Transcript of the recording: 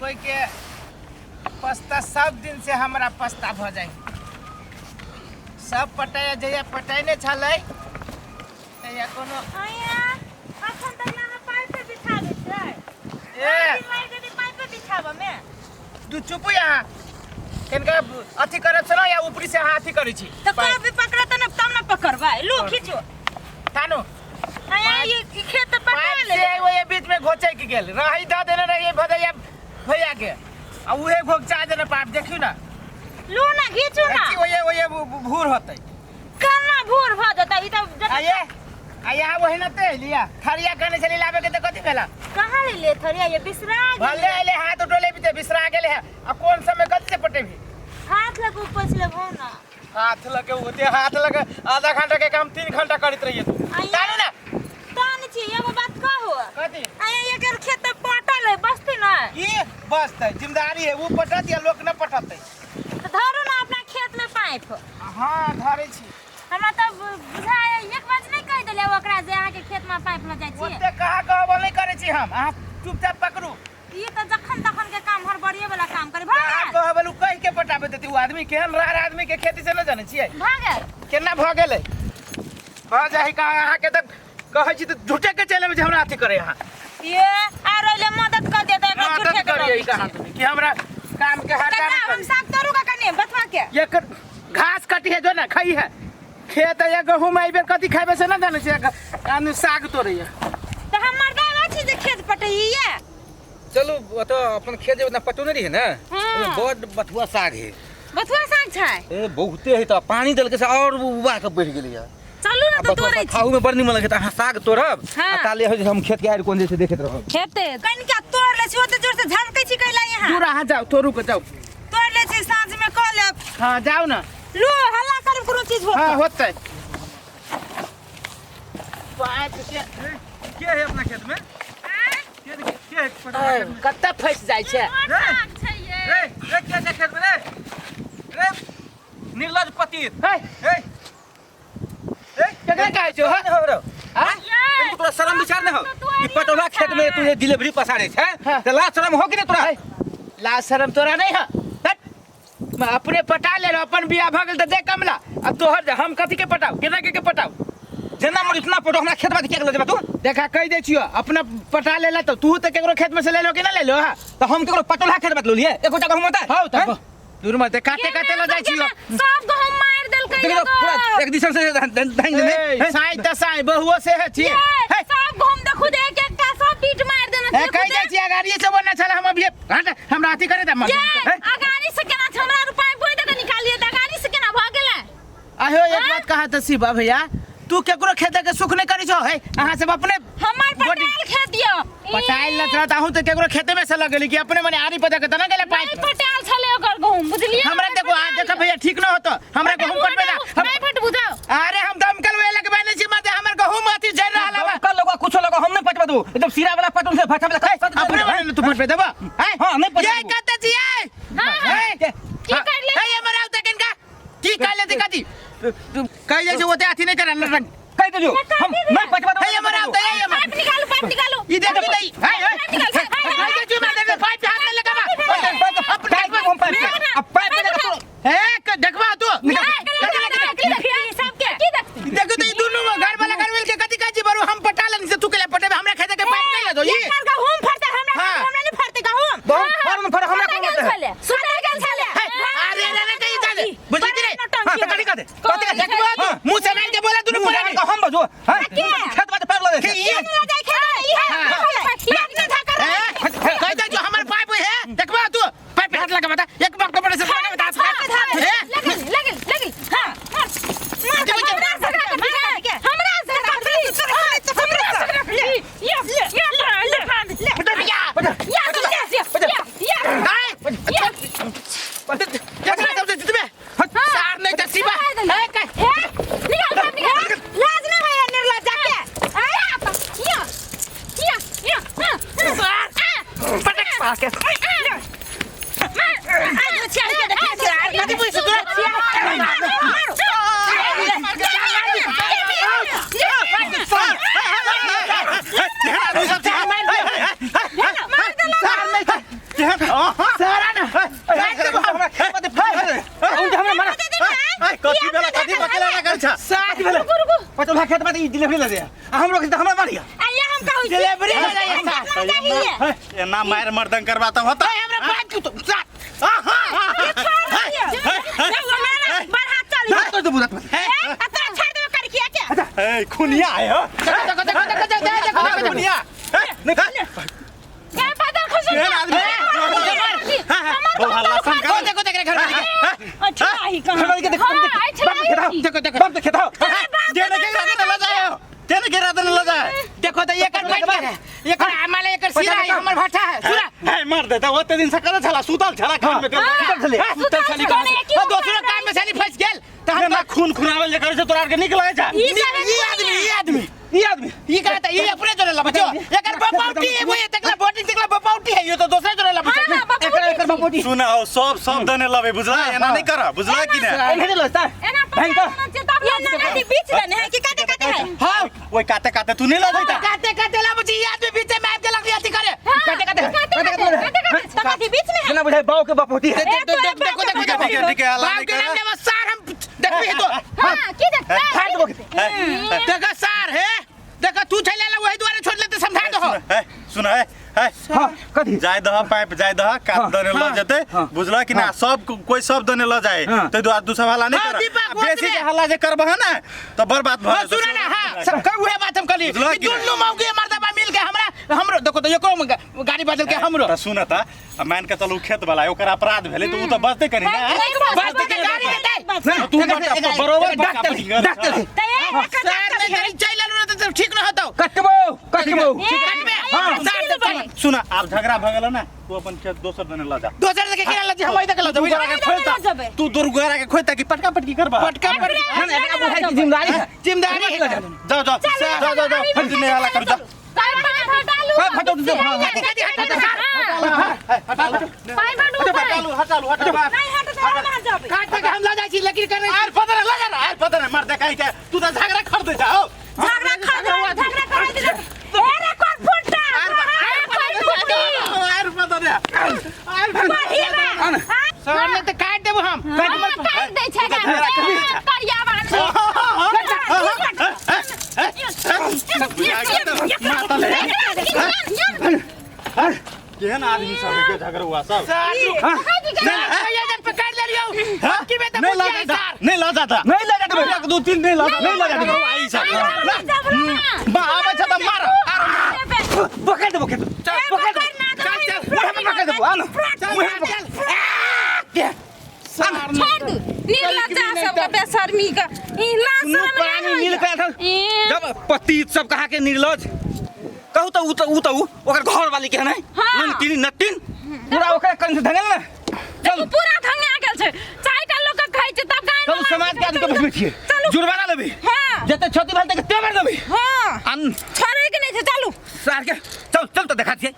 मकइके पस्ता सब दिन से हमरा पस्ता भऽ जाइ। सब पटाया जहिया पटैने छलै तहिया कोनो आया अखन तक अहाँ पाइपे बिछाबै छियै? ए दिन लागि जेतै पाइपे बिछाबऽ मे। तू चुप यहाँ, कनिका अथी करब से ना या ऊपरी से अहाँ अथी करै छी। तऽ कहबै पकड़त ने तब ने पकड़बै। लू खींचू। तानू। आया ये खेत तऽ पटा पाइप ले। से ओहि बीच में घोचै के गेल रही, दऽ देने रहियै भदैया भैया के, आ उहे घोकचा देने पाइप, देखियौ ना। लू ना घीचू ना। देखियौ ओहे ओहे भूर होतै। केना भूर भऽ जेतै ई तऽ आ ये आ यहाँ वही न ते लिया थरिया कहने छली लाबे के, तऽ कथी भेला? कहाँ ले ले थरिया? ये बिसरा गेलै। भले अइले हाथ उठोले भी ते बिसरा गेले है। आ कोन समय कथी से पटेबी? हाथ लगे ऊपर से लेबो ना। हाथ लगे ओते हाथ लगे आधा घंटा के काम 3 घंटा करैत रहिए तू। आइया। तानू ना। तान छी, एगो बात कहू? कथी? आया एकर खेत तऽ पटल है, बसतै ना? की बसतै? जिम्मेदारी है, वो पटत या लोक न पटतै। तऽ धरू ना अपना खेत में पाइप। हाँ धरै छी। हमरा तऽ बुझाय एक बार नहि कहि देलियै ओकरा जे अहाँके खेत में पाइप लऽ जाइ छी। ओते कहा कहबो नहि करै छी हम, अहाँ चुपचाप पकड़ू। ई तऽ जखन तखन के काम हड़बड़िए वाला काम करे भऽ कहा गेल। कहबो कहि के पटाबे देती ओ आदमी, केहन रार आदमी के खेती से न जानै छियै। भऽ गेल। केना भऽ गेलै? भऽ जाही कहा अहाँके तऽ कहै छी तऽ झूठे के चलि अबै छी हमरा अथी करे अहाँ। ये आ रहले मदद कर देतै एकरा मदद झूठे के करियै लगै कहाँ छी। तुमी कि हमरा काम के हटा कका नहि हम करी। साग तोड़ू का कने बथवा के। एकर घास कटी है जो ना खाई है खेत है, गहूम एहि बेर कथी खेबै से ना जानै छियै, आदमी साग तोड़ैया। तऽ हम मर्दावा छी जे खेत पटैया। चलू ओतऽ अपन खेत जे ओतना पटौने रहियै ने, हाँ। ओहिमे बड्ड बथुआ साग है। बथुआ साग छै? ए बहुते है, तऽ पानी देलकै से आओर उबा के बढ़ि गेलैया। चलू ने आ तऽ बथुआ तोड़ै साग छी। खाहू में बड़ निमन लगै छै। अहाँ साग तोड़ब हाँ। आ ताले होइ जे हम खेत के आड़ि कोन जे छै देखैत रहब। हेतै कनिका तोड़ लै छी, ओते जोर से झमकै छी कैला यहाँ? दूर अहाँ जाउ, तोड़ू के जाउ। तोड़ लै छी, साँझ में कऽ लेब। हाँ जाउ ना। लू हल्ला करब कोनो चीज होत। हाँ होतै। पाइप के के है अपना खेत में? के के है अपना खेत में? कतऽ फँसि जाइ छै? साग छै ये। रे रे के छै खेत में? रे रे निर्लज पति। हे हे हे केकरा कहै छौ? नहीं हो रे। हाँ? तुमको तोरा शर्म विचार नहीं हो? ई पटौला खेत में तू ये डिलीवरी पसारे छै हाँ। त लाज शर्म हो कि नहीं तोरा? लाज शर्म तोरा नहीं है? हट। मैं अपने पटा ले अपन बियाह भऽ गेल तऽ दे कमला, आ तोहर जे हम कथी के पटाउ, केना के पटाउ? जेना मर इतना पटो हमरा खेत में के लऽ जेबा तू? देखा कहि दै छियो, अपना पटा लेला तऽ तू तऽ केकरो खेत में से ले लो कि ना ले लो? हाँ त हम केकरो पटौला खेत में लऽ लिए एकोटा गहूम होता? हौ तऽ दूर मत काटे काटे लऽ जाइ छियो। सब गहूम मारि देलकै। देखियौ पूरा एक दिसन से धांग देने। ए, साँय तऽ साँय बहुओ से है छी। ये, हे, सब गहूम देखू दे, एक एकटा सब पीट मारि देने ए, कहि दै छी अगाड़िए से बोलना छल, हम अभी हट, हमरा अथी करे दे मत। ये अगाड़ी से केना छै? हमरा रुपैआ बोइ दे के निकालिए तऽ अगाड़ी से केना भऽ गेलै? आहो एक बात कहा तऽ शिवा भैया, तू केकरो खेत के सुख नहीं करी छो है, अहाँ सब अपने हमर गोटी- पटायल खेत यौ। पटायल न छल तऽ अहूँ तऽ केकरो खेते में से लगेली कि अपने मने आरी पर के तना गेले नहीं पाइप? पटायल छलै ओकर गहूम, बुझलियै? हमरा देखो आ देखो भैया, ठीक न होतो हमरा गहूम कटबे ना हम। नहीं फट बुझाओ। अरे हम दमकल वे लगबे नहीं छी मत, हमर गहूम अथी जर रहल बा। कल लगो कुछो लगो, हम नहीं पटवा दू, एकदम सिरा वाला पटुन से भटा वाला अपने मने तू फटबे देबा? हैं? हां नहीं पटवा ये कत छियै? हां, हां। हे, की कर ले? हे हमर आउ तकन का की कर लेते? कथी कहि जाइ छै? ओते अथी नहीं कर रंग कहि दे जो हम नहीं पटवा दू। हे हमर आउ त, हे हमर पाइप निकालू, पाइप निकालू। ई देख की दई। हे हे पाइप निकालू। कहि जाइ छी मार दे पाइप हाथ में लगाबा। अपने हम पाइप अब पाइप लगा तो। हे देखबा तू। सबके की देखती? देखो तो ई दुनू घर वाला घर मिल के कथी कहै छी बरू, हम पटा लेनी से तू के पटेबे? हमरा खेते के पाइप नहीं लगो ई। एकर गहूम फड़तै हमरा? हाँ। हमरा नहीं फड़तै गहूम। बहुत फर्म फर हमरा कोन होते है? सुतल गेल छलै। अरे रे रे कहि जा दे, बुझली कि नहीं? हां त कथी कहते, कथी कहते? देखबा तू मुंह से मार के बोला दुनू मुंह पर मार के हम बजो? हां खेत में पैर लगे के ई कहि दे जो हमर पाइप है, देखबा तू पाइप हाथ लगा बता, एक बार कपड़े से लगा बता। हे सार नहीं त शिवा हे कह। सार पटक सार के कथी बुझै तोरा? ओकरा खेत में त ई डिलीवरी ले जाए आ हमरो खेत हमरा मारिया। आ ये हम कहू छी। डिलीवरी ले जाइए सार। चाहिए। एना मार मर्दन करबा त होता। ओए, हमरा बात क्यों तो सार। बढ़ा चल। ना तो बुझत मत। ए, आ तोरा छोड़ देबो करकिया के। ए खुनिया है हो। देखो देखो देखो देखो देखो देखो। खुनिया। नहीं के बदल खुश केहन आदमी? हमर ओ हल्ला सन कर। देखो देखो घर वाली के। अच्छा ही कहां। घर वाली के देखो। हां, अच्छा बाप के खेताओ। देखो देखो। बाप के खेताओ। जेने के रात न जाए हो, जेने के रात न जाए। देखो तो एकर बैठ के है, एकर हमारे एकर सिरा है, हमर भाटा है सुरा। हे मार देता ओते दिन से कदा छला सुतल छला काम में। सुतल छले। सुतल छली सुतल छली। हां, दोसरो काम में साली फंस गेल त हम ना खून खुनावल जे करे छै तोरा आर के निक लगे छै। ई सब ई आदमी ई आदमी ई आदमी ई कहता ई अपने जोरे लबचो, एकर बपौटी है वो तकला बोटी तकला बपौटी है, ये तो दोसरे जोरे लबचो। हां, बापू। एकर एकर बापोटी। सुना हो सब सब दने लबे बुझला, एना नहीं कर बुझला कि ने। एने ले ता। एना भयंकर। तब ये ना नदी बीच में है कि काटे काटे है। हां, ओइ काते काते तू नहीं लबैता। काते काते लबची, ई आदमी बीचे में आबि के लगली अथी करे। काटे काटे काटे काटे काटे काटे तो कथी बीच में है। ना बुझाई बाऊ के बापोटी है। देखो देखो देखो ठीक है, ठीक है, हल्ला बाप नहीं के कर। नाम लेवा सार, हम देखबी तो। हां, की देख। फाड़ देबो के। देखो सार है, देखो तू चले ला वही दुआरे छोड़ लेते समझा दो। हे सुन हे हे। हां कथी? जाय दह पाइप जाय दह कात दने ल जते बुझला कि ना, सब कोई सब दने ल जाए तै दुआरे तू सब हल्ला नहीं हाँ, कर। दीपक, बेसी ओतबे। जे हल्ला जे करबह ना त बर्बाद भ हाँ, जेतौ। सुना ना, हाँ, सब कह उहे बात हम कहली बुझला कि कि ना? दुनू मौगी मर्दबा मिल के हमरा हमरो देखो तो एको गाड़ी बदल के हमरो त सुन त आ मान के चलू खेत वाला ओकर अपराध भेलै त उ त बचते करी ना। बचते के गाड़ी देतै। तू बड़ा बरोबर डॉक्टर डॉक्टर त ए एकर सार डॉक्टर नहीं है। तनी चल आलू ना तो ठीक न होतौ। कटबो कटबो। कटबे। हां, सार तो चल। सुन आब झगड़ा भ गेल ना, तू अपन खेत दोसर दने ल जा। दोसर के केना लजी हम ओइ तक ल तू जेबै। गोरा के खोजता जेबै। तू दुर्गोरा के खोजता कि पटका पटकी करबा। पटका पटकी। ना ना एकरा बुझाई की जिम्मेदारी है। जिम्मेदारी है। जाओ जाओ जाओ जाओ जाओ फिर नहीं हल्ला कर जाओ। हाँ, फटो दो, हाँ, कथी कथी हटा दे सार। पाइप हटो। हटालू हटालू हटालू। नहीं हटो तो हम ना जाबे। काट के हम ल जाइ छी लेकिन करे आर पता नहीं लगा ना, आर पता नहीं मर दे कहीं के तू तो झगड़ा कर दे जाओ। झगड़ा खा झगड़ा कर दे। ए रे कोन फुटा आर पता नहीं आर बहिरा। सार ने तो काट देबो हम। काट दे छै करिया बात। केहन आदमी सब के झगड़ा हुआ सब। सार नहीं पकड़ ले लियो की में तो नहीं बुझिया ला जाता सार। नहीं ला जाता नहीं ले जाता। एक दू तीन नहीं ला जाता। नहीं ला जाता। आई सब बा आबै छै त मार। पकड़ देबो के। पकड़ देबो। चल चल मुँह में पकड़ देबो आ ना। चल चल सार छोड़ दू निर्लज्जा सबके बेशर्मी के ई लाज सुनू शरम प्राणी नहि मिल होइए। के था। ई, जब पति सब कहा के निर्लज कहू तो उ तो उ तो उ ओकर घर वाली के नहीं हाँ। ननकिनी नटिन पूरा ओकर कन से धंगल ना। चल देखू पूरा धंगा गेल छै, चारिटा लोक के खाइ छै तब गाय चलू समाज के आदमी के बचबै छियै। चलू। जुर्माना लेबै। हाँ। जते क्षति भेल तके तेबर देबै। हाँ, अन छोड़ै के नहि छै, चलू। सार के चल चल तो देखा छियै।